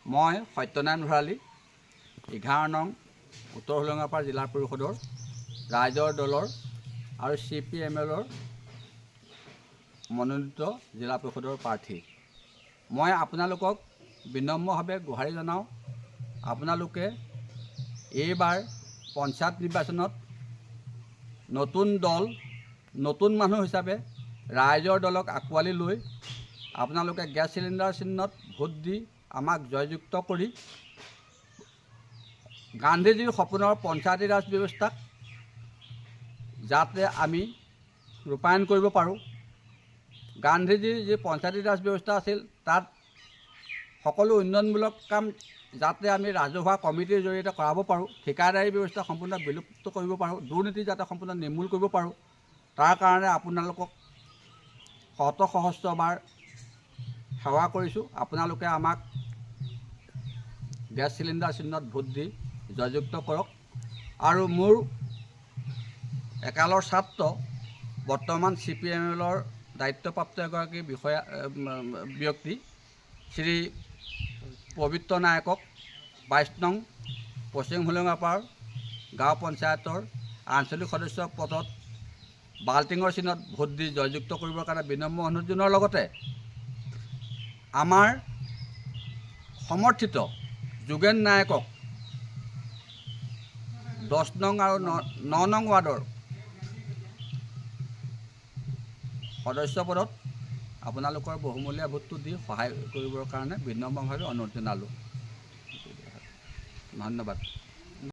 মই সত্যনাৰায়ণ ভৰালী, 11 নং উত্তৰ হোলোঙাপাৰ জিলা পৰিষদৰ ৰাইজৰ দলৰ আৰু চি পি এম এলৰ মনোনীত জিলা পৰিষদৰ প্ৰাৰ্থী। মই আপোনালোকক বিনম্ৰভাৱে গোহাৰি জনাওঁ, আপোনালোকে এইবাৰ পঞ্চায়ত নিৰ্বাচনত নতুন দল, নতুন মানুহ হিচাপে ৰাইজৰ দলক আঁকোৱালি লৈ আপোনালোকে গেছ চিলিণ্ডাৰ চিহ্নত ভোট দি আমাক জয়যুক্ত কৰি গান্ধীজীৰ সপোনৰ পঞ্চায়তী ৰাজ ব্যৱস্থাক যাতে আমি ৰূপায়ণ কৰিব পাৰোঁ। গান্ধীজীৰ যি পঞ্চায়তী ৰাজ ব্যৱস্থা আছিল, তাত সকলো উন্নয়নমূলক কাম যাতে আমি ৰাজহুৱা কমিটিৰ জৰিয়তে কৰাব পাৰোঁ, ঠিকাদাৰী ব্যৱস্থা সম্পূৰ্ণ বিলুপ্ত কৰিব পাৰোঁ, দুৰ্নীতি যাতে সম্পূৰ্ণ নিৰ্মূল কৰিব পাৰোঁ, তাৰ কাৰণে আপোনালোকক শত সহস্ৰবাৰ সেৱা কৰিছোঁ। আপোনালোকে আমাক গেছ চিলিণ্ডাৰ চিহ্নত ভোট দি জয়যুক্ত কৰক। আৰু মোৰ একালৰ ছাত্ৰ, বৰ্তমান চি পি এম এলৰ দায়িত্বপ্ৰাপ্ত এগৰাকী বিষয়া ব্যক্তি শ্ৰী পবিত্ৰ নায়কক 22 নং পশ্চিম হোলোঙাপাৰ গাঁও পঞ্চায়তৰ আঞ্চলিক সদস্য পদত বাল্টিঙৰ চিহ্নত ভোট দি জয়যুক্ত কৰিবৰ কাৰণে বিনম্ৰ অনুৰোধ জনোৱাৰ লগতে আমাৰ সমৰ্থিত যোগেন নায়কক 10 নং আৰু 9 নং ৱাৰ্ডৰ সদস্য পদত আপোনালোকৰ বহুমূলীয়া ভোটটো দি সহায় কৰিবৰ কাৰণে বিনম্ৰভাৱে অনুৰোধ জনালোঁ। ধন্যবাদ।